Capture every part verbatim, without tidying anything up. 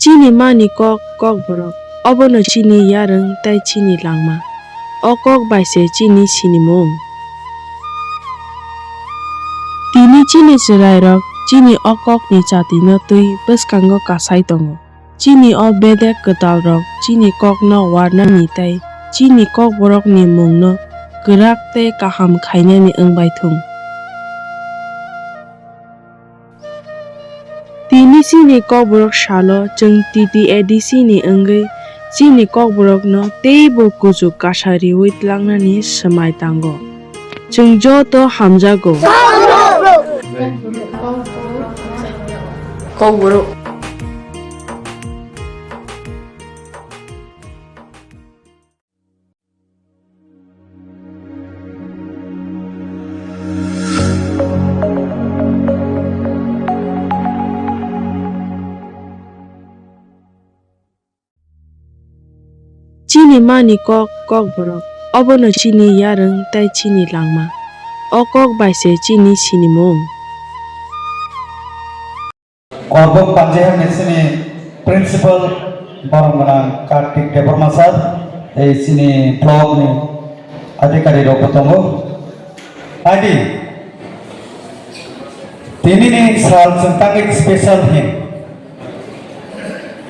Chini mani kok, Kokborok, obono chini yarwng tei chini langma. O kok bai se chini sinimung. Tini chini chwrairok chini o kokni chatino twi bwskango kasai tongo. Chini o bedek kwtalrok chini kokno warnani tei chini Kokborokni mungno kwrak tei kaham khainani wng bai thung. Tini chini Kokborok salo chwng T T A D C ni wngwi chini Kokborokno teibo kuchuk kasa riwi tlangnani swmai tango. Chwng joto hamjago. Kokborok. Chini mani kok, Kokborok, obono chini yarwng tei chini langma. O kok bai se chini sinimung. Korbok Panjihar ni chini principal borom gwnang Kartik Debbarma sir, ei chini block ni adhikari rok bo tongo. Adi, tini ni sal chwng tangwi special hin.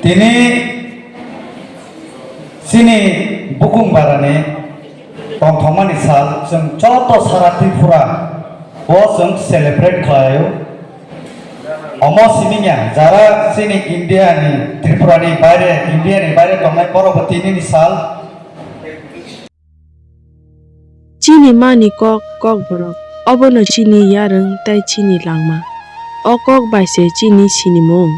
Tini chini bukung barani tongthokmani sal chwng joto sara Tripura o chwng celebrate khlaio. Omo simi ya, jara chini India ni, Tripura ni baire, India ni baire tongnai borok bo tini ni sal. Chini mani kok, Kokborok, obono chini yarwng tei chini langma. O kok bai se chini sinimung.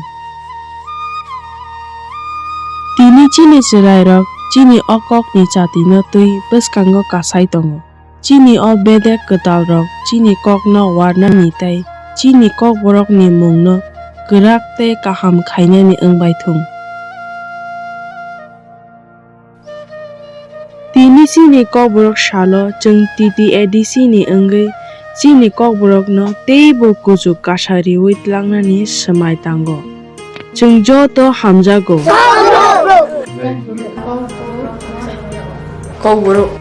Tini chini chwrairok chini o kokni chatino twi bwskango kasai tongo. Chini o bedek kwtalrok chini kokno warnani tei chini Kokborokni mungno kwrak tei kaham khainani wng bai thung. Tini chini Kokborok salo chwng T T A D C ni wngwi chini Kokborokno teibo kuchuk kasa riwi tlangnani swmai tango. Chwng joto hamjago. Kokborok.